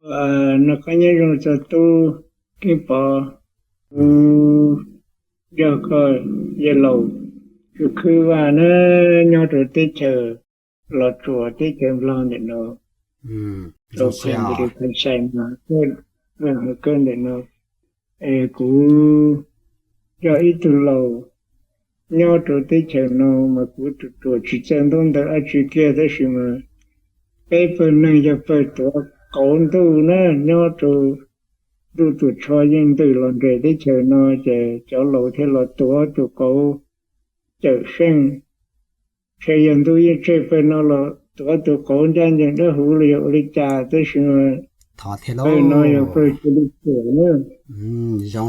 Noj qab nyob zoo txog tub Keeb Pov, kuv yog koj yawg laus Tswv Khwb Vaj na, nyob rau teb chaws Los Tsuas teb chaws Nplog ntawm no, rau Pheej Sai mas, Pheej Sai ntawm no. Es kuv yog ib tug laus nyob rau teb chaws no mas kuv tus ruam tsis txawj ntaub ntawv dab tsi kiag tab sis mas peb pawg neeg yog pawg tuav qauv ntuj na, nyob rau ntuj tuam tsho yeej ntws los nres teb chaws no ces cov laus thiaj los tuav tus qauv cawm seej. Ntshe yog ntuj yeej tseg pawg no los tuav tus qauv ncaj ncees dawb huv los yog ua li cas tab sis pawg no yog pawg cia li ruam na, cia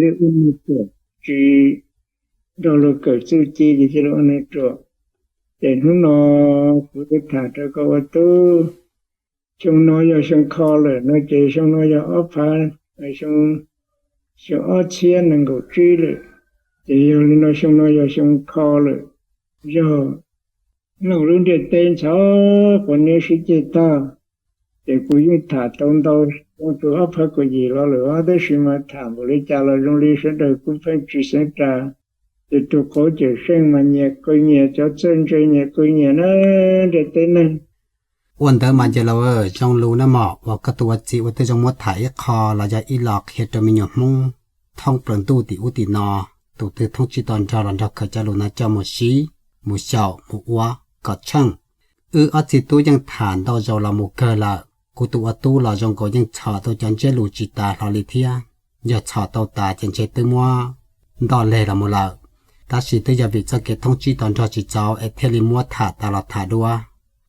li ua neeg ruam, tsis nrog luag kawm txuj ci ces cia li ua neeg ruam. Ces hnub no kuv tham rau koj ua tub, xyoo no yog xyoo kho lawm no ces xyoo no yog ob phav, xyoo ob txhiab nees nkaum tsib lawm. Ces yog li no xyoo no yog xyoo kho lawm, yog Nplog lub ntiaj teb ntxhov quav niab sib ceg tag. Ces kuv yeej tham tau ntau, xyoo ob phav kaum yim los lawm os, tab sis mas tham npaum li cas los zoo li sawv daws kuj pheej tsis xeeb ras. Ces tus qauv cawm seej mas nyias qw nyias, cov txawj ntse nyias qw nyias na, ntiaj teb neeg. Ua ntawd mas yawg laus zoo lus na mog, uas koj tus ua txiv ua twj zoo muab tham ib qho los yog ib lo qhia rau me nyuam Hmoob thoob plaws ntuj tim ub tim no, tus twg thoob tsib to nrog los nrog khaws cov lus no coj mus sib, mus xyaum, mus ua kom tsheej. Wb ob txiv tub yeej tham ntau zaus los mus kawg lawm, kuv tus ua tub los zoo nkaus yeej txhom tau cov ntsiab lus tsis tas hlo li thiab. Yog txhom tau tas ces ntshe twb muab ntoj leg los mus lawm, tab sis twb yog vim txoj kev thoob tsib to nrog tsis txaus es thiaj li muab tham tas los tham dua.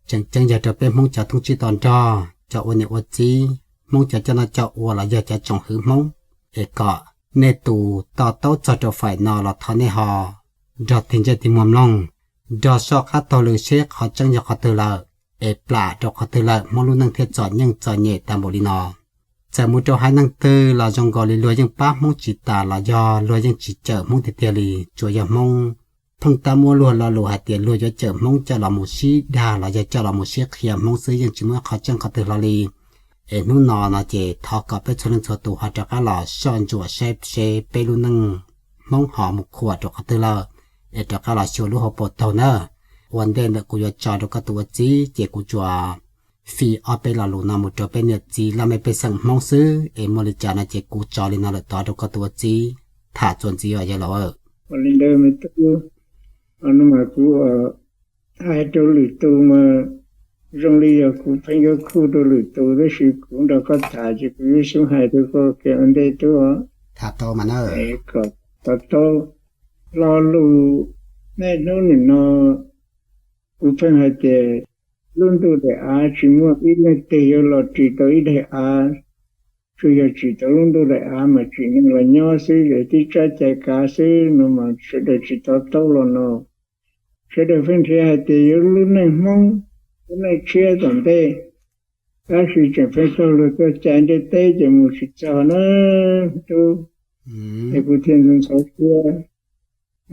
Tseem ceeb yog rau peb Hmoob cov thoob tsib to nrog, cov ua niam ua txiv, Hmoob cov coj noj coj ua los yog cov tsoom hwv Hmoob, es kom nej tus to taub txog rau faim no los thov nej ho nrog tig ntsej tig muag mloog, nrog soj qab taug lw seb qhov tseeb yog qhov twg lawm, es plam rau qhov twg lawm Hmoob lub neej thiaj txom nyem txom nyem tas npaum li no. Txawm mus rau haiv neeg twg los zoo nkaus li luag yeej pab Hmoob tsis tas los yog luag yeej tsis cawm Hmoob tiag tiag li, tsuas yog Hmoob pheej tab muab luag lo lus hais tias luag yuav cawm Hmoob coj los mus sib dag los yog coj los mus sib qhia Hmoob xwb, yeej tsis muaj ib qhov tseeb qhov twg hlo li. Es hnub no no ces thov kom peb txhua leej txhua tus ho rov qab los soj ntsuam saib seb peb lub neej Hmoob ho mus khuam rau qhov twg lawm, es rov qab los xyuas lub hauv paus taug na. Ua ntej ntawm kuv yuav tso rau koj tus ua txiv ces kuv tsuas fij ob peb lo lus no mus rau peb niam txiv laj mej pej xeem Hmoob xwb, es muaj li cas no ces kuv tso li no lawm tod rau koj tus ua txiv tham txuas ntxiv os yawg laus. Ua li ntawd me tub, no mas kuv hais rau lwm tus mas zoo li yog kuv pheej yuav khuj rau lwm tus, tab sis kuv nrog koj tham ces kuv yuav xub hais rau koj kiag ua ntej tub. Tham tau mas na. Kom to taub lo lus, niaj hnub nim no kuv pheej hais tias lub ntuj daim av tsis muaj ib leej twg yuav los tsim tau ib daim av, tsuas yog tsim tau lub ntuj daim av mas tsim neeg los nyob xwb, yog tib tsab cai kav xwb no mas sawv daws tsis to taub los no. Sawv daws pheej nrhiav hais tias yuav lub neej Hmoob, lub neej tshiab tom ntej, tab sis tseem pheej taug luag txoj cai ntiaj teb ces mus tsis txog na tub. Es kuv thiaj ntxhov ntxhov siab.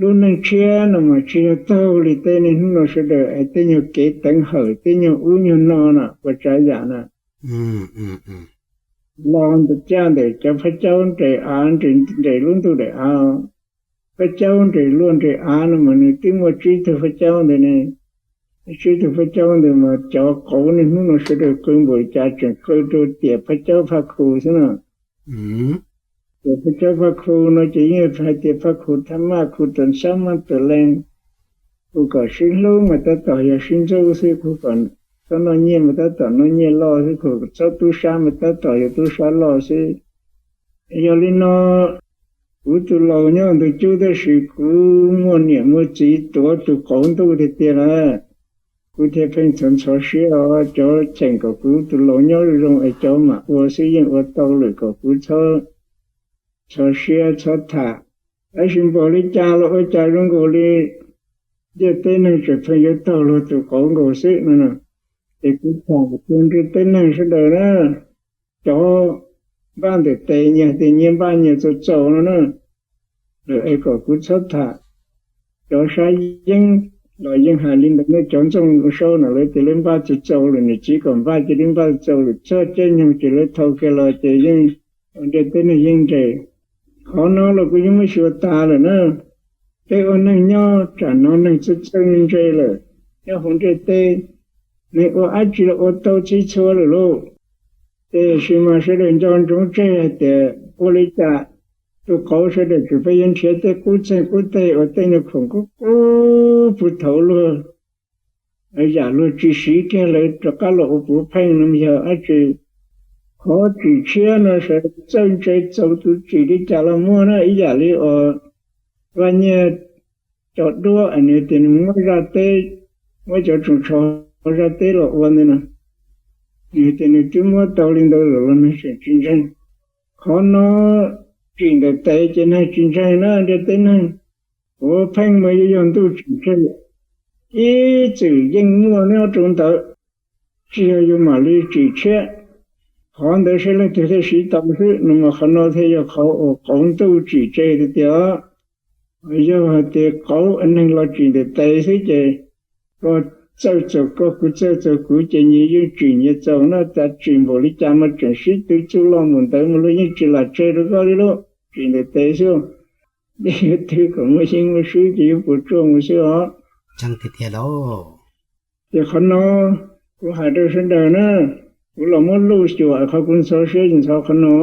Lub neej tshiab no mas tsis yog taug li tej niaj hnub no sawv daws es tej nyuag kev teev hawm tej nyuag ub nyuag no na ua tsav yam na. Los ntawm caj ntawm cov phab caub nres av, nres lub ntuj daim av, phab caub nres luaj nres av no mas nws twb muaj tsib tug phab caub ntawd ne. Tsib tug phab caub ntawd mas cov qauv niaj hnub no sawv daws qw npaum li cas tseem qw rau tiam phab caub phaj khu xwb na. Tiam phab caub phaj khu no ces yeej hais tias phaj khu thaj maj, khu tawm sab maj tawm leej, khu kom sib hlub mas tab tom yog sib ntxub xwb, khu kom txhob noj nyiaj mas tab tom noj nyiaj loj xwb, khu kom txhob tub sab mas tab tom yog tub sab loj xwb. Yog li no, kuv tus laus nyob ntug cub tab sis kuv muaj niam muaj txiv tuav tus qauv ntuj tiag tiag lawm. Kuv thiaj pheej ntxhov ntxhov siab os, cov cheem kom kuv tus laus nyob zoo zoo es cov mam ua xwb yeej ua tau lawm kom kuv txhob ntxhov siab txhob tham. Tab sis npaum li cas los ua cas zoo nkaus li ntiaj teb neeg tseem pheej yuav taug luag tus qauv nkaus xwb no. Ces kuv tham rau ntiaj teb neeg sawv daws na, cov npaj ntawm tes nyias tias nyias npaj nyias txaus txaus no na, lawm es kom kuv txhob tham. Cov sab yeeb los yeej hais li ntawd nej cov ntxooj saub no, lawv tias lawv npaj txaus txaus lawm, niam txiv kom npaj ces lawv npaj txaus lawm, txog caij nyoog ces lawv thau kiag los ces yeej ua ntiaj teb neeg yeej nres. Qhov no los kuv yeej muab xyuas tas lawm na. Peb ua neeg nyob tsam no neeg txawj txawj ntse lawm, nyob hauv ntiaj teb, neeg ua dab tsi los ua tau txhij txhua lawm lauj. Tiam sis mas sawv daws nco ntsoov tseg hais tias ua li cas tus qauv sawv daws tseem pheej yuav nrhiav tej qub txeeg qub teg uas tej no khoom qub qub puag thaum luag, yam luag tsis siv kiag lawv rov qab los ua puav pheej no yog dab tsi? Qhov tsim tshiab no sawv daws txawj ntse txaus tus tsim li cas los muaj na, ib yam li uas Vaj Nyiaj cov duab nws tias nws muab zaj teb, muab cov tsoos tsho zaj teb los ua ntawd no, nws tias nws twb muab tau li ntawd lawm los neeg tseem tsis ntseeg. Qhov no tsim ntawm tes ces neeg tsis ntseeg na, ntiaj teb neeg. Puav pheej mas yuav yog ntuj tsim tseg, ib txwm yeej muaj nyob rau ntawd, tsis yog yus mam li tsim tshiab. Qhov ntawd saib leej twg thiaj siv tau xwb no, mas qhov no thiaj yog qhov uas qauv ntuj tsim tseg tiag tiag. Yog hais tias qauv neeg los tsim ntawm tes xwb ces koj txawj txaus koj, kuv txawj txaus kuv ces nyias yeej tsim nyias txaus na, tas tsim npaum li cas mas tseem sib tw txuj loj npaum ntawd mas luag yeej tsis lam tseg rau koj li lauj, tsim ntawm tes xwb. Dej yuav twg kom muaj yeeb muaj swb ces yuav puas tsuaj mus xwb os. Ces qhov no kuv hais rau sawv daws na, kuv los muab luj xyuas qhov kuv ntxhov siab ntxhov qhov no.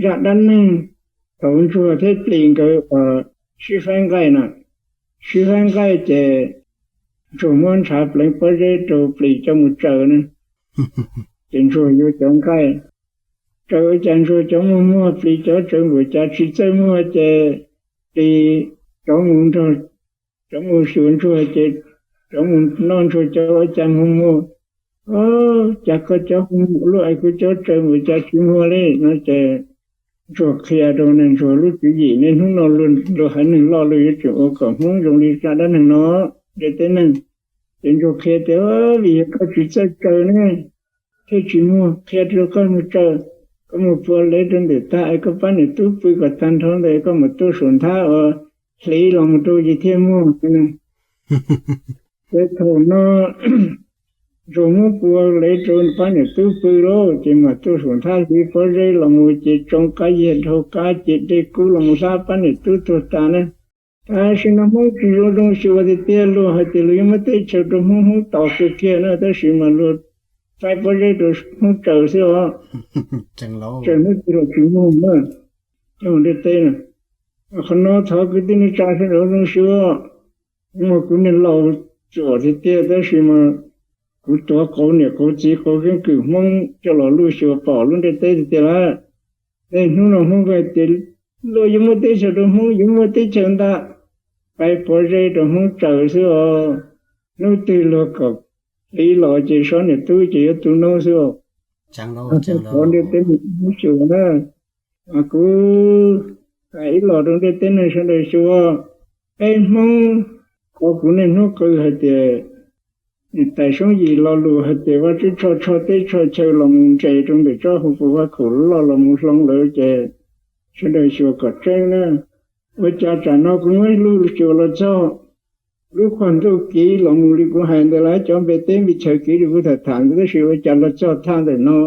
Zaj dab neeg thaum ntsuag thiab plis nkawd sib faib nqaij na, sib faib nqaij ces ntsuag muab ntshav pleev pob zeb rau plis coj mus tsaws na, ces ntsuag yuav cov nqaij. Tsaws ua cas ntsuag cov muag muag, plis cov tsaws npaum cas tsis txawj muag ces plis cov mus nrog, cov mus xyuas ntsuag ces cov mus noj ntsuag cov ua cas muag muag, o, cas koj cov muag muag luaj es kuv cov tsaws npaum cas tsis muag li no ces ntsuag qhia rau neeg ntsuag lub tswv yim, niaj hnub no luag haiv neeg loj luag yuav tsum ua kom hmoob zoo li zaj dab neeg no, ntiaj teb neeg. Ces ntsuag qhia tias vim yog koj tsis txawj tsaws ne thiaj tsis muag, qhia rau koj mus tsaws, koj mus pua lev rau ntawm tag es koj pab niam tub pw kom tag nrho ntawd koj mus tuaj saum nthab uas hliv los mus rau ces thiaj muag. Ces thaum no ntsuag muab pua lev rau pab niam tub pw lauj, ces mam tuaj saum nthab hliv pob zeb los mus ces tsoo qab yias dhau qab ces dej kub los mus hlab pab niam tub tuag tas na. Tam sim no hmoob tsis zoo zoo xyuas tiag tiag, luag hais tias luag yuav muab teb chaws rau hmoob, hmoob tos kiag kiag na, tab sis mas luag faib pob zeb rau hmoob tsaws xwb os. Tsaws hmoob tsis los tsis muag na, nyob hauv ntiaj teb na. Qhov no thov kwv tij neej tsa sawv daws zoo siab, kuv mas kuv niag laus tsuam tiag tiag tab sis mas kuv tuav qauv niam qauv txiv qauv keeb kwm hmoob coj los luj xyuas pom lub ntiaj teb tiag tiag lawm. Niaj hnub no hmoob tias luag yuav muab teb chaws rau hmoob, yuav muab teb chaws ntag, faib pob zeb rau hmoob tsaws xwb os. Hnub twg luag kom hliv los ces sob niam tub ces yuav tu noob xwb os. Qhov ntiaj teb neeg hmoob xyuas na, kuv hais ib los rau ntiaj teb neeg sawv daws xyuas, peb hmoob, qhov kuv niaj hnub qw hais tias tais Soob Yim lo lus hais tias Vaj Tswv Tsho tsho teb tsho chaw los mus nres rau ntawm tsob hauv paus vaj khaum loj los mus hloov lawm ces sawv daws xyuas kom tseeb na. Ua cas tsam no kuv muab lub xyuas los txog lub qhov ntuj kiv los mus li kuv hais ntawd lawm, cov npe teb npe chaw kiv li kuv tham tham ntawd, tab sis ua cas los txog thaj ntawm no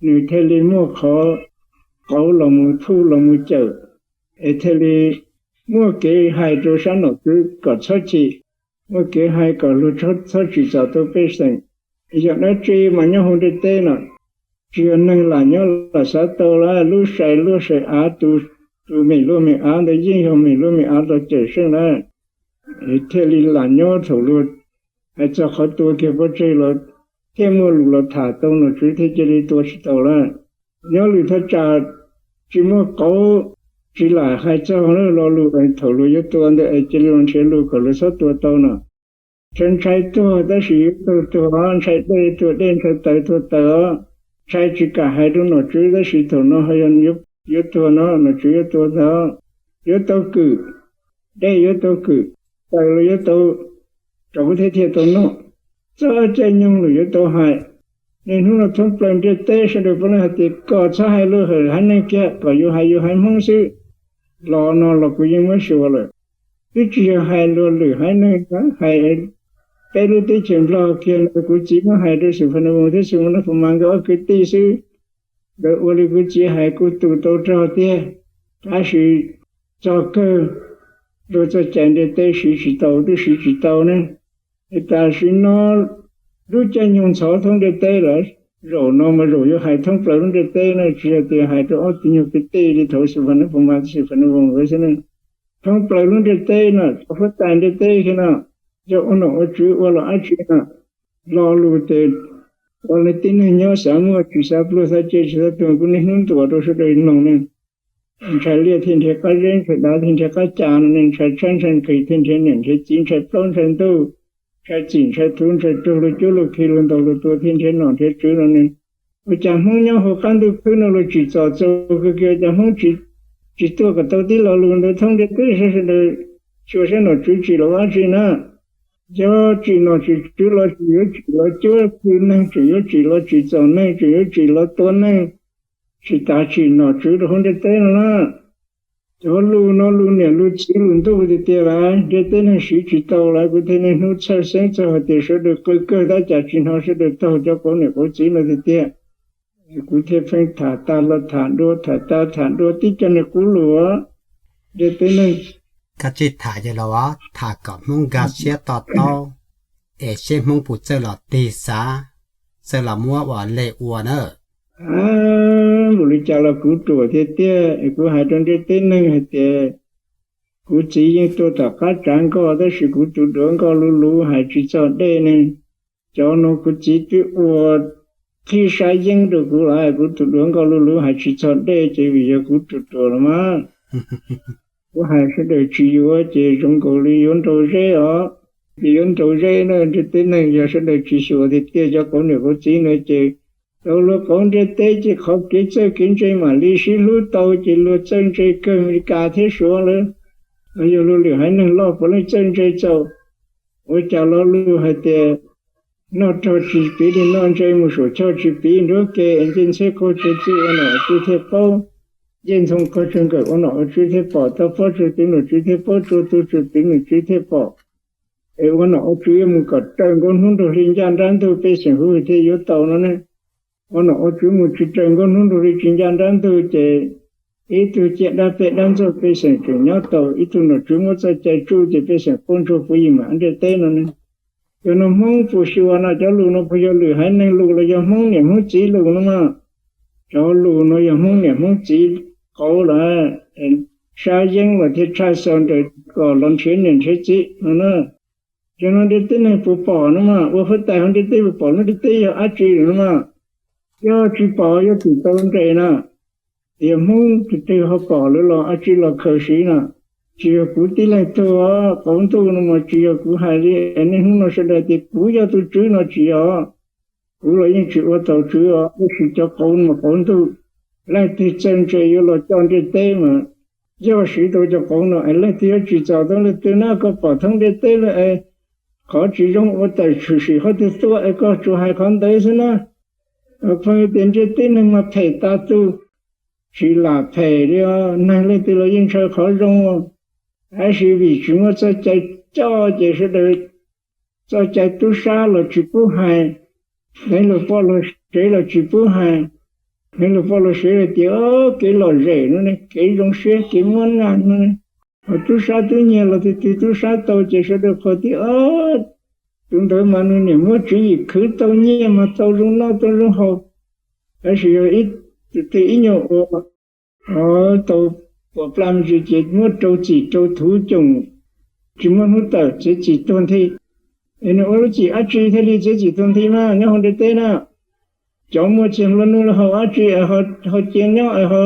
nws thiaj li muaj qhov qauv los mus thuj los mus cawm, es thiaj li muaj kev hais rau sab nom tswv kom txhob chim, muaj kev hais kom luag txhob tsim txom tau pej xeem. Yog dab tsi mas nyob hauv ntiaj teb no tsis yog neeg lam nyob lam xav tau lawm, lub sai luag sai av, tus mem luag mem av ntawd yeej yog mem luag mem av los cawm seej lawm, thiaj li lam nyob thaum luag hais txog qhov tua kiag pov tseg los thiaj muaj lus los tham tau nom tswv thiaj cia li tua tsis tau lawm. Nyob lwm thaj tsam tsis muaj qauv, tsis lam hais txog lo lus thaum luag yuav tua ntawd es cia li los nrhiav lus kom luag txhob tua tau no. Ntshai ntshai tuag tab sis yuav tuag tuag os, ntshai dej tuag dej, ntshai taws tuag taws os. Ntshai tsis kam hais rau nom tswv tab sis thaum no ho yog yuav tuag no nom tswv yuav tua tag, yuav tau kwm, dej yuav tau kwm, taws los yuav tau rauv thiab thiaj tau noj, txog caij nyoog los yuav tau hais. Niaj hnub no thoob plaws ntiaj teb sawv daws puav leej hais tias kom txhob hais lus hawm haiv neeg kiag, kom yus hais yus haiv Hmoob xwb. Los no los kuv yeej muab xyuas lawm. Twb tsis yog hais luag lwm haiv neeg, hais peb lub teb chaws Nplog kiag no, kuv txiv muab hais rau Xim Fas Nais Voos thiab Xim Fas Nais Phoo Mas nkawd ob kwv tij xwb. Nkawd ua li kuv txiv hais kuj tu tau rog tiag, tab sis txog kawg luag txoj cai ntiaj teb siv tsis tau, twb siv tsis tau ne. Es tam sim no lub caij nyoog ntxhov thoob ntiaj teb lawm, zaum no mas zaum yuav hais thoob plaws lub ntiaj teb na, tsis yog tias hais rau ob tug nyuag kwv tij li thaum Xim Fas Nais Phoo Mas, Xim Fas Nais Voos nkawd xwb ne. Thoob plaws lub ntiaj teb no, txog huab tais ntiaj teb kiag no, yog ua nom ua tswv ua los dab tsi no, lo lus tias ua li tib neeg nyob xav muaj tsis xav pluag, xav ce tsis xav tuag, kuv niaj hnub ntuas rau sawv daws mloog ne. Ntshai liaj thiaj nrhiav qab zeb, ntshai dav thiaj nrhiav qab ca no ne, ntshai tshaib ntshai nqhis thiaj nrhiav niam nrhiav txiv, ntshai plaub ntshai ntug, ntshai txim ntshai txhuv, ntshai rug luag cuab luag khi luag ntaus luag tua thiaj nrhiav nom nrhiav tswv no ne. Ua cas Hmoob nyob hauv qab ntuj khwb no luag tsim txom txaus kawg kiag, ua cas Hmoob tsis tuaj kom tau tib lo lus ntawd thoob ntiaj teb, sawv daws xyuas saib nom tswv tsim los dab tsi na. Yog tsim nom tsim tswv los tseem yuav tsim los cuab khi neeg, tseem yuav tsim los tsim txom neeg, tseem yuav tsim los tua neeg, tsis tas tsim nom tswv rau hauv ntiaj teb no na. Cov lus no lus niam lus txiv lus ntuj tiag tiag lawm, ntiaj teb neeg siv tsis tau lawm, kuv thiaj niaj hnub txhawj xeeb txog hais tias sawv daws qw kawg tab cas tsis hnov sawv daws taug cov qauv niam qauv txiv no tiag tiag. Kuv thiaj pheej tham tas los tham dua, tham tas tham dua tib co niag qub lus. Ntiaj teb neeg, koj tsis tham yog los tham kom Hmoob nkag siab to taub, es seb Hmoob puas txawj los tig xav, txawj los muab ua le ua na. Npaum li cas los kuv ruam tiag tiag, kuv hais rau ntiaj teb neeg hais tias kuv txiv yeej tuaj tom qab tsav nkoj, tab sis kuv tus duav nkoj luv luv hais tsis txog dej ne. Cov no kuv txiv twb ua qhib sab yeeb rau kuv lawm, kuv tus duav nkoj luv luv hais tsis txog dej ces vim yog kuv ruam ruam los mas. Kuv hais sawv daws tsis yuav ces zoo nkaus li yuav nrau zeb os. Ces yuav nrau zeb na, ntiaj teb neeg yog sawv daws tsis xyuas tiag tiag cov qauv niam qauv txiv no ces tau luag qauv ntiaj teb ces qhov kev txawj kev ntse mam li sib hlub tau ces luag txawj ntse kawg Amelikas thiab Suav lawm. Los yog luag lwm haiv neeg loj puav leej txawj ntse txaus. Ua cas lo lus hais tias noj rog tsis piv li noj ntse, mus saum choj tsis piv nruab ke, ncej ntxheb qaug tsuag txij ua nom ua tswv thiaj paub, ncej ntxhoo qaug tsuag nkawm ua nom ua tswv thiaj pom, tau pob tsuag twv nom tswv thiaj paub, tsua tu tsuag twv nom tswv thiaj pom. Es ua nom ua tswv yuav mus kom raws nkaus hnub nrug hli ncaj nrab ntug pej xeem huv thiaj yuav tau no ne. Ua nom ua tswv mus tsis raws nkaus hnub nrug hli tsis ncaj nrab ntug ces ib tug ciaj dab pej dab ntxaug pej xeem tseem nyob tau, ib tug nom tswv muab txoj cai tsuj ces pej xeem quaj ntsuag puv yim mam ntiaj teb no ne. Cov no Hmoob puas xyuas no, cov lus no puas yog lwm haiv neeg lus los yog Hmoob niam Hmoob txiv lus no mas? Cov lus no yog Hmoob niam Hmoob txiv qauv lawm, sab yeeb los thiaj tshaj xaus nraws kom los nrhiav niam nrhiav txiv no na. Cov no ntiaj teb neeg puas pom no mas? Ua huab tais hauv ntiaj teb puas pom lub ntiaj teb yog dab tsi no mas? Yog tsis pom yuav twm tau nres na. Tias Hmoob tus twg ho pom lawv los dab tsi los khaws siv no? Tsis yog kuv tib leeg tug os, qauv ntuj no mas tsis yog kuv hais li, niaj hnub no sawv daws tias kuv yog tus tswv no tsis yog. Kuv los yeej tsis ua tau tswv os, tab sis cov qauv no mas qauv ntuj. Leej twg txawj ntse yuav los coj ntiaj teb mas yog siv tau cov qauv no es leej twg yuav tsim txom tau leej twg na. Koj pom thoob ntiaj teb lawm es qhov tsis zoo ua tawm tshwm sim qhov twg tuaj es koj tsuas hais qhov ntawd xwb na. Pheej tias ntiaj teb neeg mas phem tas tus, tsis lam phem li os, neeg leej twg los yeej ntshaw qhov zoo. Tab sis vim tsis muaj txoj cai coj ces sawv daws txoj cai tub sab los tsis pub hais, hneev luag poj luag sev los tsis pub hais. Hneev luag poj luag sev los tias kev lom zem no ne, kev zoo siab kev muab naj no ne. Ho tub sab tub nyiag los twg twg tub sab tau ces sawv daws qhuas tias tus ntawd mas nws niam muab tswv yim khwv tau nyiaj mas tau zoo noj tau zoo haus. Tab sis yog ib tug twg ib nyuag ua tau puas plaj me ntsis ces muab rau txim rau thuv coom, tsis muaj hnub tawm, txiav txim tuag nthi. Es nws ua lub txim dab tsi thiaj li txiav txim tuag nthi mas nyob hauv ntiaj teb na? Cov muaj txiag nplua nuj los haus dab tsi es ho cia nyob es ho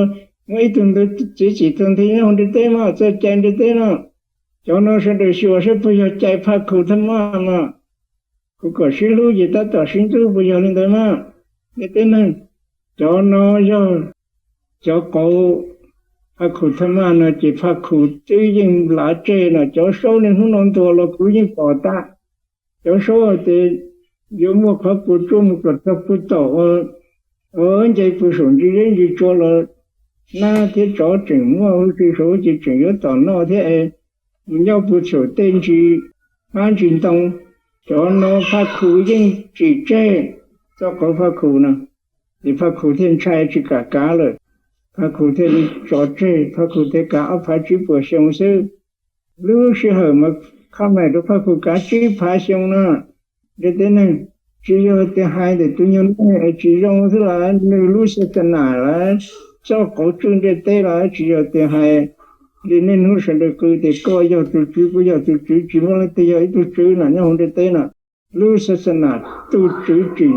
muab ib tug ntawd txiav txim tuag nthi nyob hauv ntiaj teb mas? Txoj cai ntiaj teb no, cov no sawv daws xyuas saib puas yog cai phaj khum thaj maj mas. Kuv kom sib hlub ces tab tom sib ntxub, puas yog li ntawd mas? Ntiaj teb neeg, cov no yog cov qauv phaj khum thaj maj no ces phaj khum twb yeej lav tseg no. Cov saub niaj hnub no ntuas los kuv yeej pom tag. Cov saub hais tias yuav muaj qhov puas tsuaj mus kom txog puag tom, nce puag saum ntsis zeb ntsis tsua los nab thiab tsov tseem muaj huv si saud ces tseem yuav tom noj thiab es mus nyob puag saum tej ntsis hmab ntsis ntoo. Cov no Phaj Khu yeej tsim tseg txoj qauv Phaj Khu no, ces Phaj Khu thiaj ntshai tsis kam kav lawm. Phaj Khu thiaj li tso tseg, Phaj Khu thiaj kav ob phav tsib puas xyoo xwb. Lub sij hawm mas khaj maim rau Phaj Khu kav tsib phav xyoo no, ntiaj teb neeg tsis yog tias hais tias tus nyuag neeg es tsis zoo xwb los nws lub xas xas nas los txoj qauv tswj ntiaj teb los tsis yog tias hais li niaj hnub sawv daws qw tias koj yog tus tswv, kuv yog tus tswv, tsis muaj leej twg yog ib tug tswv no nyob hauv ntiaj teb no. Lub xas xas nas tus tswv tsim,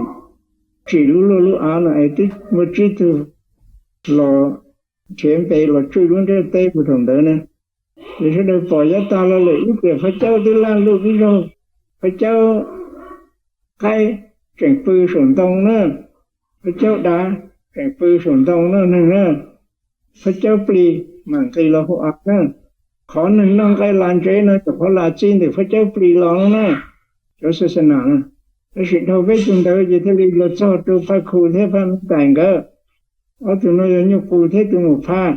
tsim lub luaj lub av no es twb muaj tsib tug los nrhiav npe los tswj lub ntiaj teb puag thaum ntawd na. Ces sawv daws pom yav tag los lawm ib tiam Phaj Caub twb laj luj ib zaug, Phaj Caub qaib tseem pw saum ntoo na, Phaj Caub dav tseem pw saum ntoo na neeg na, Phaj Caub plig mam nqis los hauv av na. Qhov neeg noj nqaij las ntsev no yog qhov las txij ntawm Phaj Caub plig los no na, cov xas xas nas na. Tab sis dhau peb tug ntawd ces thiaj li los txog rau Phaj Khu thiab Phaj Mib Tais nkawd. Ob tug no yog Nyuj Qus thiab tus Mus Phaj.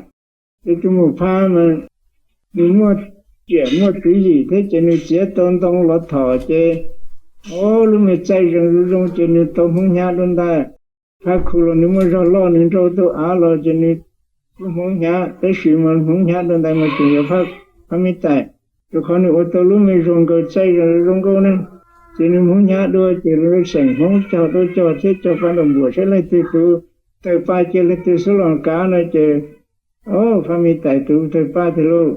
Ces tus Mus Phaj mas nws muaj ciam muaj tswv yim thiab ces nws txiav tau ntoo los thom ces, o, lub me txaij zoo zoo zoo ces nws tau hmoov hnyav dua ntais. Phaj Khu los nws muaj zog loj nws nrau tau av los ces nws kuj hmoov hnyav, tab sis mas hmoov hnyav dua ntais mas tseem yog Phaj Mib Tais, rau qhov nws ua tau lub me zog nkaus txaij zoo zoo nkauj ne. Ces nws hmoov hnyav dua ces lawv xeem hmoov cog dua cog thiab cog paj ntaus npuam saib leej twg tus tawg paj cia leej twg xub los kav no ces, o, Phaj Mib Tais tus tawg paj tiag lauj.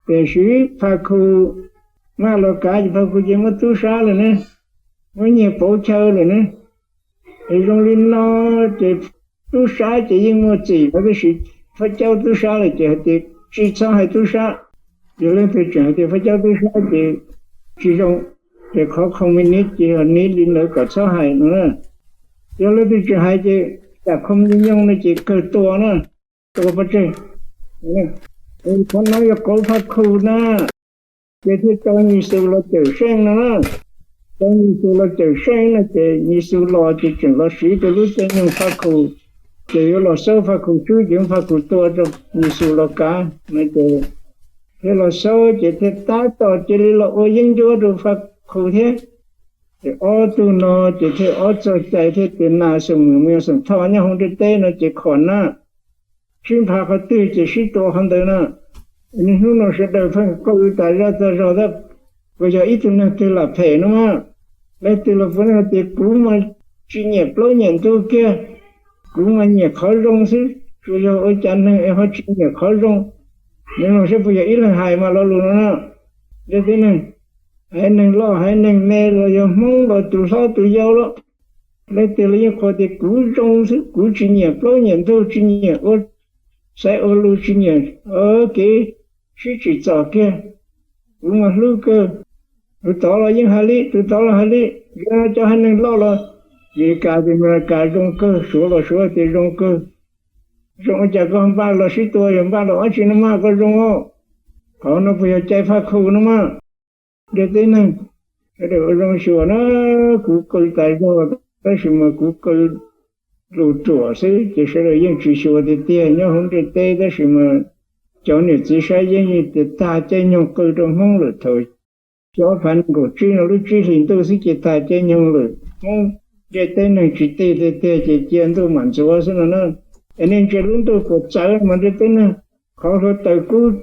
Tiam sis Phaj Khu maj los kav ces Phaj Khu ces muab tub sab lawm ne, muab nyiag pauv chaw lawm ne. Es zoo li no ces tub sab ces yeej muaj txim no tab sis Phaj Caub tub sab lawm ces hais tias tsis txhob hais tub sab. Yog leej twg tseem hais tias Phaj Caub tub sab ces tsis zoo, ces qhov khoom me niv ces yog niv li ntawd kom txhob hais no na. Yog leej twg tseem hais ces tam khoom nyooj no ces kawg tua na, tua pov tseg. Qhov no yog qauv Phaj Khu na. Ces thiaj tau Nyiaj Xu los cawm seej no na. Tau Nyiaj Xu los cawm seej no ces Nyiaj Xu los ces tseem los siv rau lub caij nyoog Phaj Khu, ces yuav los xaub Phaj Khu xwb ces Phaj Khu tua rau Nyiaj Xu los kav no ces thiaj los xaub ces thiaj tab tom cia li los ua yeeb ncuab rau Phaj Khu thiab. Ces ob tug no ces thiaj ob txog cai thiaj tias nas xoom mws mus yog xoom thoj nyob hauv ntiaj teb no ces khom na, sib nphav qhov twg ces sib tua qhov ntawd na. Niaj hnub no sawv daws pheej qw tas zaj tag zog tab, puas yog ib tug neeg twg lam phem no mas, leej twg los puav leej hais tias kuv mas tsis nyiam plaub nyiam ntug kiag, kuv mas nyiam qhov zoo xwb, tsuas yog ua cas neeg es ho tsis nyiam qhov zoo. Nws no saib puas yog ib leeg hais mas lo lus no na. Ntiaj teb neeg, haiv neeg loj haiv neeg me los yog Hmoob los tus hlob tus yau los, leej twg los yeej qhuas tias kuv zoo xwb, kuv tsis nyiam plaub nyiam ntug, tsis nyiam ua xaiv ua lus, tsis nyiam kev sib tsim txom kiag, kuv mas hlub kawg. Tus tod los yeej hais li, tus tod los hais li, cov haiv neeg loj los, Amelikas ces Amelikas zoo kawg, Suav los Suav tias zoo kawg. Zoo ua cas koj npaj los sib tua, yog npaj los dab tsi no mas koj zoo os. Qhov no puas yog cai Phaj Khu no mas. Ntiaj teb neeg, sawv daws ua zoo xyuas na, kuv qw tas zog tab sis mas kuv qw lus ruam xwb ces sawv daws yeej tsis xyuas tiag tiag nyob hauv ntiaj teb tab sis mas cov niam txiv saib yeeb yeej tias tag caij nyoog qw rau Hmoob lawm. Thaum xyoo ob phav nees nkaum tsib no lub tsib hlis ntuj xwb ces tag caij nyoog lawm. Hmoob ntiaj teb neeg tsis tig tiag tiag ces cia ntuj mam ntxuav xwb no na. Es nej ntsia lub ntuj puas txawv mas ntiaj teb neeg, qhov hluav taws kub,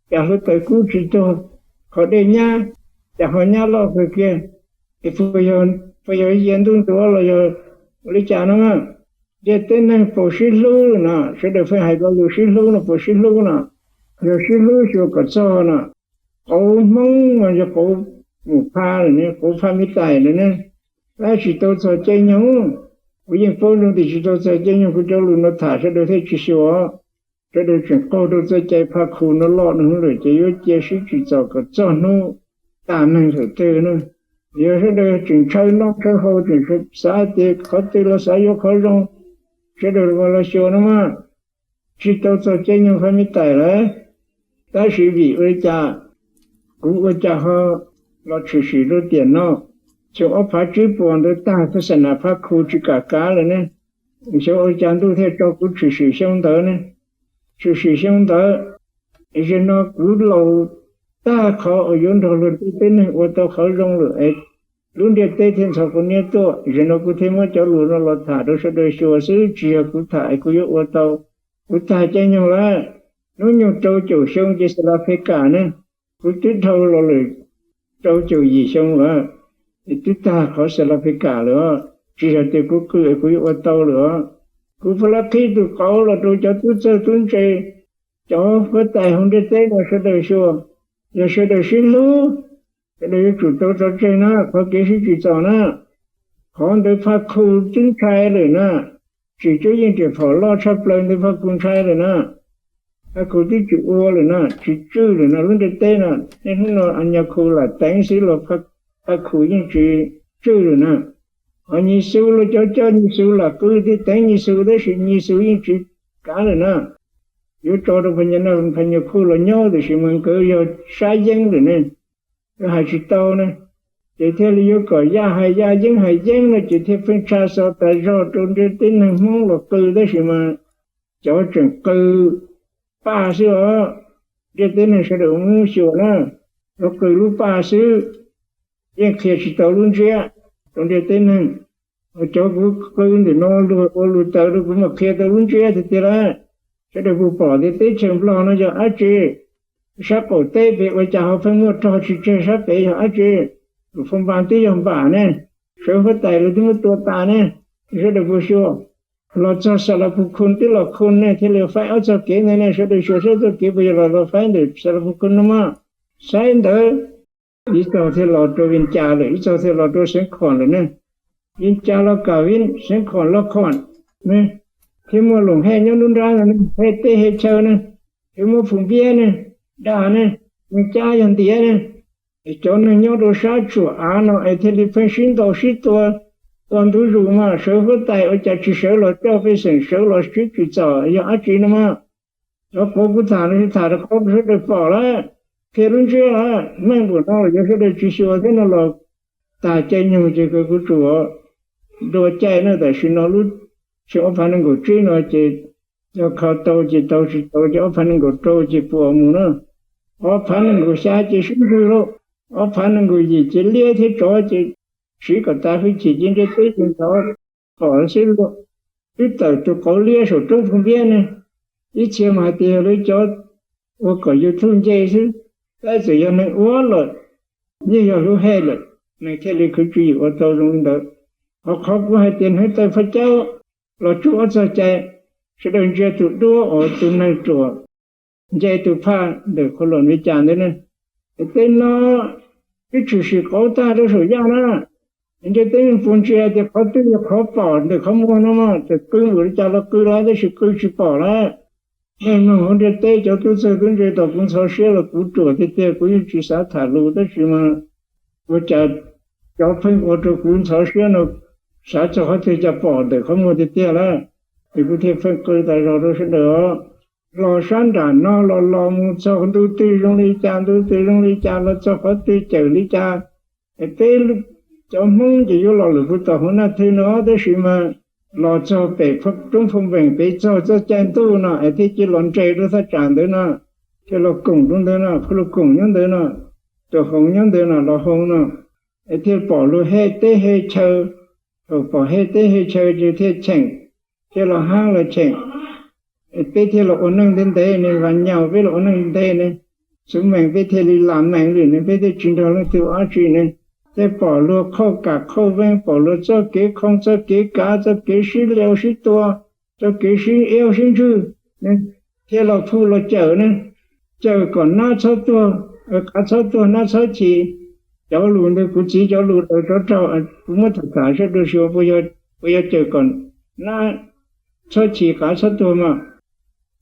cas hluav taws kub tsis tuag, qhov dej nyab, cas ho nyab loj kawg kiag. Es puas yog cia ntuj ntxuav los yog ua li cas no? Ntiaj teb neeg puas sib hlub no, sawv daws pheej hais lo lus sib hlub no puas sib hlub no? Yog sib hlub xyuas kom txog no. Qauv Hmoob mas yog qauv Mus Phaj lawm ne, qauv Phaj Mib Tais lawm ne. Tab tsis tau txog caij nyoog, kuv yeej paub zoo tias tsis tau txog caij nyoog kuv cov lus no tham sawv daws thiaj tsis xyuas. Sawv daws tseem qaug rau txoj cai Phaj Khu no loj no lawm ces yuav cia sib tsim txom kom txog hnub tas neeg lawm twg na. Yog sawv daws tseem ntshaw noj ntshaw haus, tseem xav tias qhov twg los xav yuav qhov zoo, sawv daws los xyuas no mas. Tsis tau txog caij nyoog Phaj Mib Tais lawm, tab sis vim ua li cas kuv ua cas ho los tshwm sim rau tiam no? Xyoo ob phav tsib puas ntawd tag xas nas Phaj Khu tsis kam kav lawm ne, xyov ua cas ntuj thiaj tso kuv tshwm sim xyoo ntawd ne. Tshwm sim xyoo ntawd, zaum no kuv laus tag qhov uas yuav nrog luag tej teb neeg ua tau qhov zoo lawm es lub ntiaj teb thiaj ntxhov quav niab tuaj. Zaum no kuv thiaj muab cov lus no los tham rau sawv daws xyuas xwb, tsis yog kuv tham es kuv yuav ua tau. Kuv tag caij nyoog lawm, hnub nyoog rau caum xyoo ces Xas Las Phis Kas ne, kuv twb dhau los lawm rau caum yim xyoo lawm, es twb tag qhov Xas Las Phis Kas lawm os. Tsis yog tias kuv qw es kuv yuav ua tau lawm os. Kuv puav leej qhib tus qauv los rau cov tub txawj tub ntse, cov huab tais hauv ntiaj teb no sawv daws xyuas, yog sawv daws sib hlub, sawv daws yuav tsum tau tso tseg na qhov kev sib tsim txom na. Qhov ntawd Phaj Khu twb ntshai lawm na, tsis tub yeej riam phom loj tshaj plaws ntawd Phaj Khu ntshai lawm na. Phaj Khu twb tsis ua lawm na, tsis tswj lawm na lub ntiaj teb na. Niaj hnub no Nyaj Khu lam teev xwb los Phaj Khu yeej tsis tswj lawm na. Ho Nyiaj Xu los cov coj Nyiaj Xu lam qw thiab teev Nyiaj Xu tab sis Nyiaj Xu yeej tsis kav lawm na. Yuav tso rau Phaj Nyaj Khu los nyob tiam sis mas nkawd yog sab yeeb lawm ne, yuav hais tsis tau ne. Ces thiaj li yuav kom Yaj hais Yaj, Yeeb hais Yeeb no ces thiaj pheej tshaj xov tas zog rau ntiaj teb neeg Hmoob los qw tab sis mas cov tseem qw paj xwb os. Ntiaj teb neeg sawv daws mus xyuas na, cov qw lub paj xwb, yeej qhia tsis tau lub ntsiab rau ntiaj teb neeg. Cov kuv qw ntawm no luag ua lus taws rau kuv mas qhia tau lub ntsiab tiag tiag lawm. Sawv daws puas pom tias teb chaws Nplog no yog dab tsi? Sab qaum teb pem ua cas ho pheej muaj rog tsis tseg, sab pem yog dab tsi? Tus Phoo Npas twb yog npam ne, sawv huab tais los twb muab tua tas ne. Sawv daws puas xyuas? Los txog Xas Las Phus Khu twb los Khu ne thiaj li faib ob txoj kev ntawd ne. Sawv daws xyuas saib txoj kev puas yog los los faib ntawm Xas Las Phus Khu no mas. Saib ntawd, ib txog thiaj los rau Vias Cas lawm, ib txog thiaj los rau Xeev Khuam lawm ne. Vias Cas los kam Vias, Xeev Khuam los Khuam ne, thiaj muaj Loos Hej nyob nruab nrab no ne, Hej teb Hej chaw ne, thiaj muab Phum Npiab ne, Dag ne, Vias Cab yog ntiav ne. Es cov neeg nyob rau sab tsuam av no es thiaj li pheej sib ntaus sib tua, tua ntu zus mas sawv huab tais ua cas tsis sawv los coj pej xeem, sawv los sib tsim txom yog dab tsi no mas. Cov qauv kuv tham no tham rau qhov sawv daws pom lawm, qhia lub ntsiab lawm, meej npaum no los yog sawv daws tsis xyuas thiab no los tag caij nyoog ces kuv tsuas dua caij na. Tam sim no lub xyoo ob phav nees nkaum tsib no ces yog kho tau ces tau, tsis tau ces ob phav nees nkaum rau ces puas mus na. Ob phav nees nkaum xya ces sib ntswg lauj, ob phav nees nkaum yim ces liab thiab tsov ces siv kom tas hwj chim ces ntiaj teb ces nrov kom xwb lauj. Twb tawm tus qauv liab saum roob Phum Npiab ne, ib txhia mas hais tias yog lawv cov ua kom YouTube nce xwb, tab txawm yog neeg ua lawm, yeej yog lub hej lawm, neeg thiaj li khwv tswv yim ua tau zoo li ntawd. Ho qhov kuv hais tias hneev taw phaj caub los tsuj ob txog cai, sawv daws ntsia tus duab uas tus neeg ruam nce tus phaj ntawm qhov los Vias Cas ntawd ne. Es tej no twb tshwm sim qauv tag rau saum yaj na. Ntiaj teb neeg puas ntsia tias qhov twg yog qhov pom ntawm qhov muag no mas, txawm qw npaum li cas los qw los tab sis qw tsis pom lawm. Neej neeg hauv ntiaj teb cov tub txawj tub ntse tom kuv ntxhov siab los kuv ruam tiag tiag kuv yeej tsis xav tham lus tab sis mas ua cas cov pheej ua rau kuv ntxhov siab no, xav txog qhov twg cas pom ntawm qhov muag tiag tiag lawm. Ces kuv thiaj pheej qw tas zog rau sawv daws os. Los sab nram no los los mus txog ntu twg zoo li cas, ntu twg zoo li cas, los txog qhov twg cawm li cas. Es peb cov Hmoob ces yuav los lawm puag tom hauv Naj Thwj no tab sis mas los txog pem roob Phoo Npeem pem txog txoj cai ntuj no es thiaj cia los nres rau thaj tsam ntawd no, thiaj los koom rau ntawd no, phuj lug koom nyob ntawd no, tus hoov nyob ntawd no los hoo no, es thiaj pom luag hej teb hej chaw. Thaum pom hej teb hej chaw ces thiaj cheem, thiaj los haab los cheem. Peb thiaj los ua neej ntev ntev ne, vas nyaus peb los ua neej ntev ne, xwv mees peb thiaj li lam mees lawm ne, peb thiaj tsis nrog leej twg ua dab tsi ne. Thiaj pom luag qhauj kam qhauj veeb, pom luag txoj kev khoo txoj kev kav, txoj kev sib liau sib tua, txoj kev sib iab sib ntswj, thiaj los phuj los cawm ne, cawm kom nab txhob tuag, qav txhob tuag nab txhob chim. Cov lus ntawd kuv txiv cov lus daws rov raug, kuv muab tham tham sawv daws xyuas puas yog cawm kom nab txhob chim qav txhob tuag mas.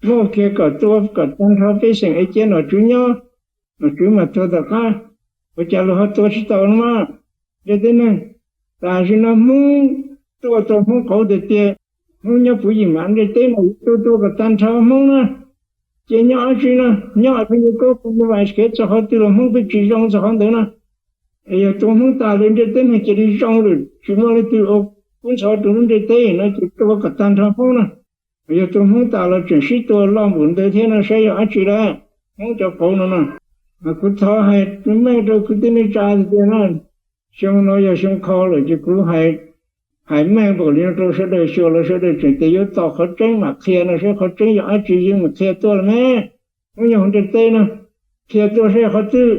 Muaj kiag kom tua kom tag nrho pej xeem es cia nom tswv nyob, nom tswv mas tuag tom qab, ua cas luag ho tua tsis tau no mas. Ntiaj teb neeg, tam sim no Hmoob tuaj tau Hmoob qauv tiag tiag, Hmoob nyob puv yim mas ntiaj teb no yuav tua tua kom tag nrho Hmoob na. Ces nyob dab tsi no, nyob pheej yuav kub kuv yuav vas kev txog qhov twg los Hmoob pheej tsis zoo txog qhov ntawd na. Es yog tua Hmoob tas lawm ntiaj teb neeg cia li zoo lawm tsis muaj leej twg ua kub ntxhov rau lub ntiaj teb no ces tua kom tag nrho Hmoob na. Yog tua Hmoob tas los tseem sib tua loj npaum ntawd thiab no saib yog dab tsi lawm. Hmoob cov qauv no no, Mas kuv thov hais meej rau kwv tij neej tsa tiag tiag na, xyoo no yog xyoo kho lawm ces kuv hais meej npaum li no rau sawv daws xyuas los sawv daws tseem tias yuav tos qhov tseeb mam qhia no saib qhov tseeb yog dab tsi yeej mam qhia tuaj los me. Hnub nyoog ntiaj teb no qhia tuaj saib qhov twg,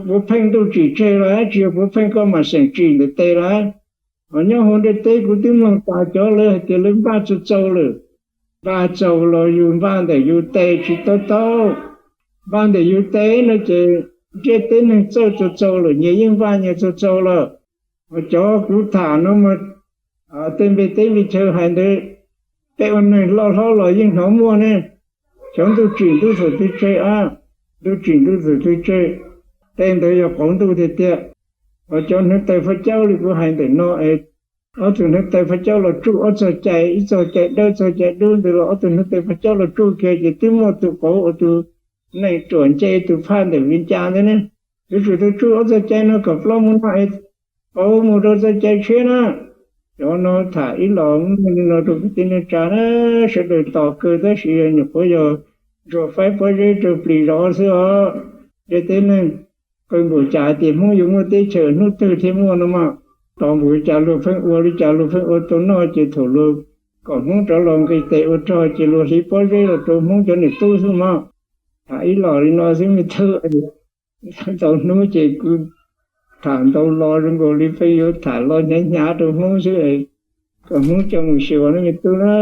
puav pheej ntuj tsim tseg los dab tsi, puav pheej koj mam xeem tsim ntawm tes lawm. Ho nyob hauv ntiaj teb kuv twb mloog tas cov lawv hais tias lawv npaj txaus txaus lawm. Npaj txaus los yus npaj ntawm yus tes tsis tau tau. Npaj ntawm yus tes no ces ntiaj teb neeg txawj txaus txaus lawm, nyias yeej npaj nyias txaus txaus lawm. Ho cov kuv tham no mas tej npe teb npe chaw hais ntawd, peb ua neeg loj hlob los yeej hnov muaj ne. Cov ntuj tsim ntuj txawm twg tseg a, ntuj tsim ntuj txawm twg tseg, tej ntawd yog qauv ntuj tiag tiag. Ho cov hneev taws faj caub li kuv hais ntawm no es ob tug hneev taws faj caub los tsuj ob txog cai, ib txog cai dawb txog cai dub ntawd los ob tug hneev taws faj caub los tsuj kiag ces twb muaj tus qauv ua tus neeg ruam nce tus phaj ntawm Vias Cas ntawd ne. Yuav tsum tau tsuj ob txog cai no kom plaub mus no es qauv mus rau txoj cai tshiab na. Cov no tham ib los li no rau kwv tij neej tsa na, sawv daws tos kawg tab sis nyuam qhuav yog ntsuas faib pob zeb rau plis zov xwb os. Ntiaj teb neeg qw npaum cas hais tias Hmoob yuav muaj teb chaws hnub twg thiaj muaj no mas, tos npaum li cas luag pheej ua li cas luag pheej ua tau noj ces thaum luag kom Hmoob rov los nqis tes ua rog ces luag hliv pob zeb los rau Hmoob cov niam tub xwb mog. Tham ib los li no xwb me tub. Ntau hnub ces kuv tham ntau lo zoo nkaus li pheej yuav tham lo hnyav hnyav rau Hmoob xwb, kom Hmoob coj mus xyuas na me tub na.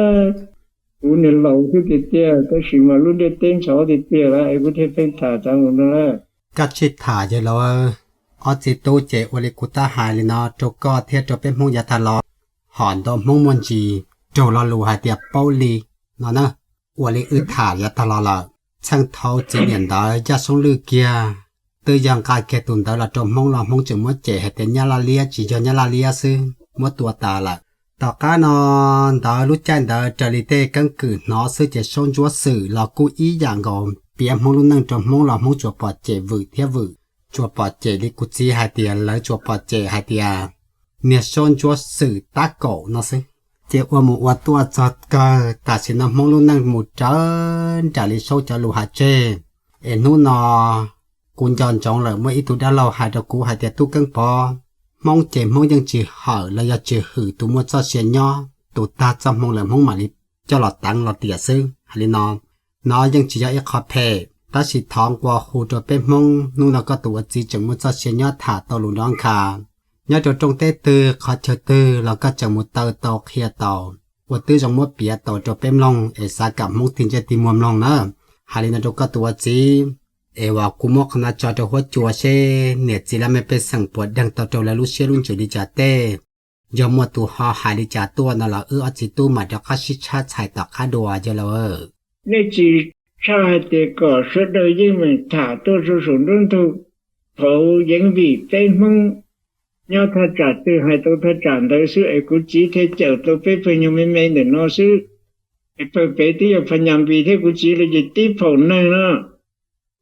Kuv niag laus xwb tiag tiag tab sis mas lub ntiaj teb ntxhov tiag tiag lawm es kuv thiaj pheej tham txav mus no lawm. Koj tsis tham yawg laus, ob txiv tub ces ua li kuv tab hais li no rau koj thiab rau peb Hmoob yav tag los, hom ntau Hmoob muaj ntsis raug lo lus hais tias paub li no na. Ua li wb tham yav tag los lawm, txheej thaud txiv niam ntawd Yaj Soob Lwj kiag, twb yog nqa kiag tus ntawd los rau Hmoob los Hmoob tseem muab cem hais tias Nyab Laj liab tsis yog Nyab Laj liab xwb, muab tua tas lawm. Tom qab no ntawd lub caij ntawd raws li tej keeb kwm hnov xwb ces Saub Ntsuab Xwm los kuj ib yam nkaus, piav Hmoob lub neej rau Hmoob los Hmoob tsuas pom cem vwm thiab vwm, tsuas pom cem li kuv txiv hais tias lawv tsuas pom cem hais tias niag Saub Ntsuab Xwm tab kaum no xwb. Ces ua mus ua tuaj txog kawg tam sim no Hmoob lub neej mus raws nraim li Saub cov lus hais tseg. Es hnub no kuv nco ntsoov lawm muaj ib tug dab laug hais rau kuv hais tias Tub Keeb Pov, Hmoob ces Hmoob yeej tsis hawm los yog tsis hwm tus muaj txoj sia nyob, tus tag txoj hmoo lawm Hmoob mam li coj los teev los tiam xwb. Hais li no, no yeej tsis yog ib qho phem, tab sis thov nqua hu rau peb Hmoob, hnub no koj tus ua txiv tseem muaj txoj sia nyob tham tau lus nrov nkha. Nyob rau rooj teb twg qhov chaw twg los koj tseem mus taw tau qhia tau, ua twb zoo muab piav tau rau peb mloog es xav kom Hmoob tig ntsej tig muag mloog na. Hais li no rau koj tus ua txiv, es uas kuv muab qhov no tso rau huab cua seb niam txiv laj mej pej xeem puas deeg tau rau lawv lub siab lub ntsws li cas tej. Yog muaj tus ho hais li cas tuaj no los wb ob txiv tub mam rov qab sib tshab txhais tom qab dua yawg laus. Nej tsis tshaj hais tias kom sawv daws yeej meem tham tuaj rau saum nruab ntug, thaum yeev vim peb Hmoob nyob thaj tsam twg hais tau thaj tsam ntawd xwb es kuv txiv thiaj cawm tau peb pawg nyuag me me ntawm no xwb. Es pawg pem twb yog Phas Nyas Npis thiab kuv txiv lawv ces tib phaum neeg no.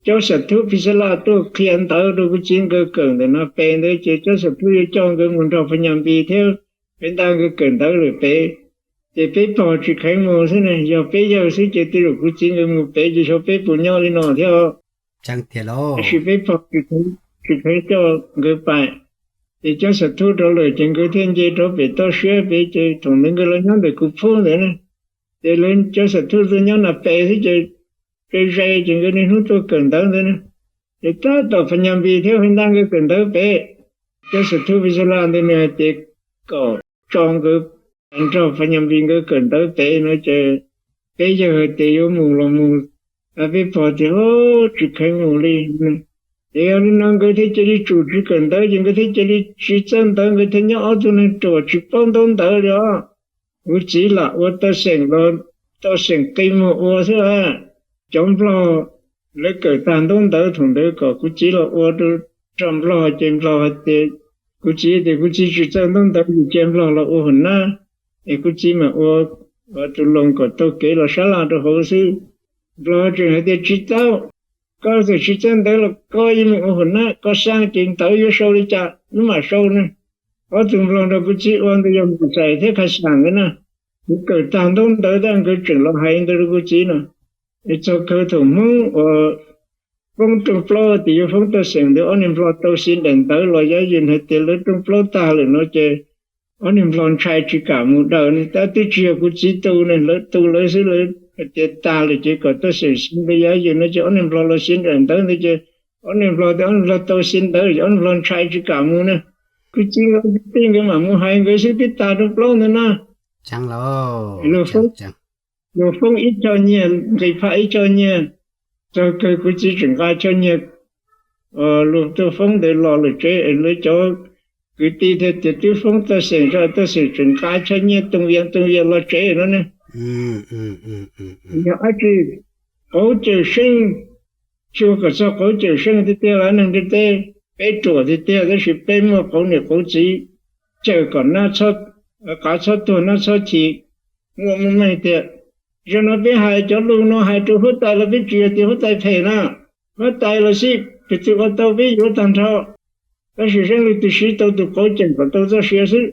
Cov xab thub Pis Xas Las tuaj qhia ntawv rau kuv txiv nkawd kawm ntawm no pem ntawd ces cov xab thub yuav coj nkawd mus nrog Phas Nyas Npis thiab Pes Ntaj nkawd kawm ntawv lawm pem. Ces peb pog tsis kheev mus xwb ne, yog peb yawg xwb ces tej zaum kuv txiv nkawd mus pem ces xyov peb puas nyob li no thiab. Tseeb tiag lauj. Tab sis peb pog tsis kheev coj nkawd pais. Ces cov xab thub rov lawm ces nkawd thiaj nce rov pem toj siab pem ces thaum ntawd nkawd los nyob ntawm kuv phub ntawd ne. Ces lawv cov xab thub tuaj nyob nram pem xwb ces ze ze ces nkawd niaj hnub tuaj kawm ntawv ntawd ne. Ces tab tom Phas Nyas Npis thiab Pes Ntaj nkawd kawm ntawv pem. Cov xab thub Pis Xas Las ntawd nws hais tias kom tso nkawd nrog Phas Nyas Npis nkawd kawm ntawv pem no ces peb yawg hais tias yuav mus los mus, peb pog tias tsis kheev mus li. Ces yog li no nkawd thiaj cia li tsum tsis kawm ntawv ces nkawd thiaj cia li tsis txawj ntawv, nkawd thiaj nyob ob tug neeg ruam tsis paub ntaub ntawv li os. Kuv txiv lam ua tau xeem los tau xeem qi muag ua xwb. Cov Nplog lawv kawm tag ntaub ntawv thaum ntawd kom kuv txiv los ua rau nrog Nplog ces Nplog hais tias, kuv txiv tias kuv txiv tsis txawj ntaub ntawv ces cia Nplog los ua hua nab, es kuv txiv mam ua tus loos kom tau kev los sab laj rau hauv xwb. Nplog tseem hais tias tsis tau, koj txawm tsis txawj ntawv los koj yeej mus ua hua nab, koj xav ces ntawv yuav sau li cas wb mam sau ne. Ob tug Nplog nrog kuv txiv ua ntawd yog Npis Xais thiab Khas Xas nkawd na. Kuv kawm tag ntaub ntawv tab nkawd tseem los hais ntawd rau kuv txiv no. Es txog kawg thaum Hmoob uas foob rooj plaub tias yuav foob toj xeem ntawd, ob niag nplog tau xib nraim ntawv los yov yws hais tias lawv rooj plaub tag lawm no ces ob niag nplog ntshai tsis kam mus daws ne. Tab twb tsis yog kuv txiv tu ne, lawv tu lawv xwb, lawv hais tias tag lawm ces kom toj xeem xib ntawv yov yws no ces ob niag nplog los xib nraim ntawv ntawd ces ob niag nplog tias ob niag nplog tau xib ntawv ces ob niag nplog ntshai tsis kam mus ne. Kuv txiv nkawd tij nkawd mam mus hais nkawd xwb twb tag rooj plaub ntawd na. Luag foob ib co nyiaj, nqis phaj ib co nyiaj, txog kawg kuv txiv tseem nqa co nyiaj luag tuaj foob ntawd los lawm tsev es lawv cov kwv tij thiaj tias twb foob toj xeem zog, toj xeem tseem nqa co nyiaj tooj vias tooj vias los tsev no ne. Yog dab tsi? Qauv Cawm Seej, xyuas kom txog Qauv Cawm Seej tiag tiag los neeg ntiaj teb peb ruam tiag tiag tab sis peb muaj qauv niam qauv txiv cawm kom qav txhob tuag nab txhob chim. Muaj muaj meej tiag. Zaum no peb hais cov lus no hais rau huab tais los peb tsis yog tias huab tais phem na. Huab tais los xij, peb txwv ua tau peb yuav tag nrho. Tab sis Xeeb Lwm twb siv tau tus qauv cawm kom tau txoj sia xwb.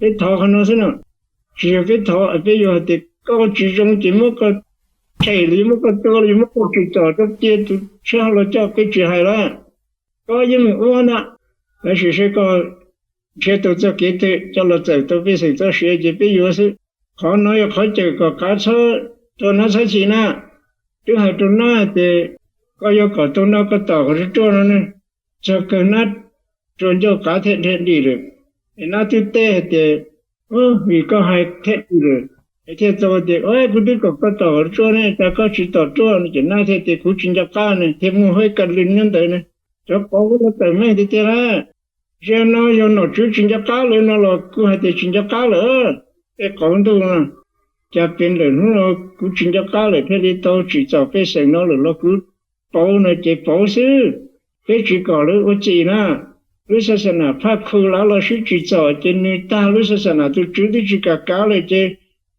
Peb thov qhov no xwb no. Tsis yog peb thov, peb yuav hais tias koj tsis zoo ces muab koj tshem los yog muab koj tua los yog muab koj tsim txom rau cia tus tshiab los coj, peb tsis hais lawm. Koj yeej meem ua ntag, tab sis saib koj nrhiav tau txoj kev twg coj los txawm tau pej xeem txoj sia ces peb yuav xwb. Qhov no yog qhov cawm kom qav txhob tuag nab txhob chim na. Twb hais rau nab hais tias koj yuav kom tau noj koj tom qhov ruaj ruaj no ne. Txog kawg nab tsuas ncauj qav thiaj dhia dim lawm. Es nab twb teb hais tias, vim koj hais thiaj dim lawm, es thiaj tau tias kuv twb kom koj tom qhov ruaj ruaj ne, cas koj tsis tom ruaj no? Ces nab thiaj tias kuv tsis nco qab ne, thiaj muaj huab tais lwm nyob ntawd ne. Cov qauv los tawm meej tiag tiag lawm. Zaum no yog nom tswv tsis nco qab lawm no los kuv hais tias tsis nco qab lawm. Tej qauv ntuj no, cas pem ntawm hnub no kuv tsis nco qab lawm thiaj li tau tsim txom pej xeem no lawm los kuv pauv no ces pauv xwb. Peb tsis kom lawv ua txim na. Lub xab xa nam Phaj Khu lawv los sib tsim txom ces nws tag lub xab xa nam, tus tswv twb tsis kam kav lawm ces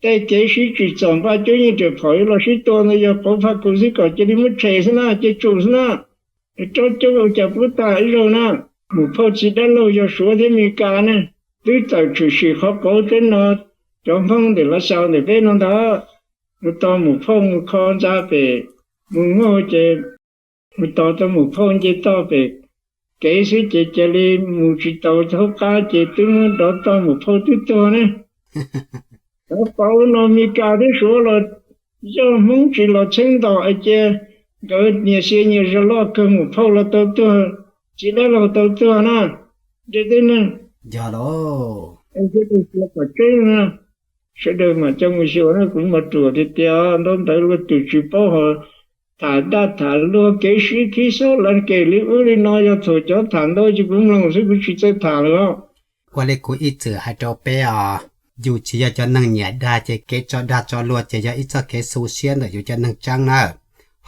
tej kev sib tsim txom npaj cuab yeej riam phom yuav los sib tua ntawd yog qauv Phaj Khu xwb, kom cia li muab tshem xwb na, cia tsum xwb na. Tsob coob ua cas pub tag ib zaug na. Mus phauj txiv dab laug yog Suav thiab Mes Kas ne, twb tawm tshwm sim qhov qauv teb no, cov Hmoob ntawm Lav Xaus ntawm peb no ntag. Mus tos mus phauj mus kho ntxa pem, mus muag ces mus tos tau mus phauj nce toj pem kev xwb ces cia li mus tsis taus hauv qab ces twb muab dov toj mus phauj twb tuag ne. Cov qauv no Mes Kas thiab Suav los yog Hmoob tsis los txheeb ntos es cia nkawd nyias xia nyias zog loj kawg mus phauj los tau tuag, txiv dab laug tau tuag na. Ntiaj teb neeg, yog los, sawv daws xyuas kom tseeb na. Sawv daws mam coj mus xyuas na, kuv mas ruam tiag tiag, ntaub ntawv luaj twm tsis paub ho tham dab tham luag, kev sib khib xob lav kem li ub li no yog thaum cov tham ntau ces kuv mloog xwb kuv tsis txawj tham lawm os. Ua li kuv ib txwm hais rau peb os, yus tsis yog cov neeg nyiam dag ces kev tso dag tso luag ces yog ib txoj kev xu siab ntawm yus cov neeg tseeb na.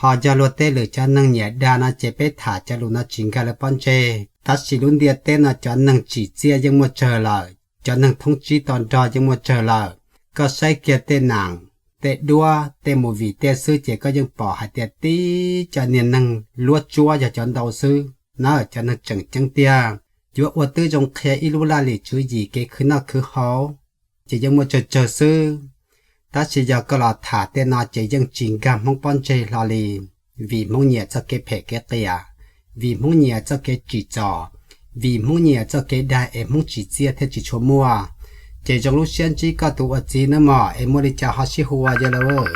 Ho yog luag tej lwm cov neeg nyiam dag no ces peb tham cov lus no tsis nkag lawv pob ntseg, tab sis lub ntiaj teb no cov neeg tsim txiaj yeej muaj tsawg lawm, cov neeg thoob tsib to nrog yeej muaj tsawg lawm. Koj saib kiag tej nam, tej duab, tej movie tej xwb ces koj yeej pom hais tias tib cov niag neeg luab tsuab yog cov ntau xwb na, cov neeg tseem ceeb tiag. Yuav ua tib zoo qhia ib lub laj lim tswv yim kev khwv noj khwv haus ces yeej muaj tsawg tsawg xwb. Tab sis yog koj los tham tej no ces yeej tsis nkag Hmoob pob ntseg hlo li, vim Hmoob nyiam txoj kev phem kev qias, vim Hmoob nyiam txoj kev tsim txom, vim Hmoob nyiam txoj kev dag es Hmoob tsim txiaj thiaj tsis tshua muaj. Ces zoo lub siab ntsib koj tus ua txiv nawb mog, es muaj li cas ho sib hu ua yawg lawm.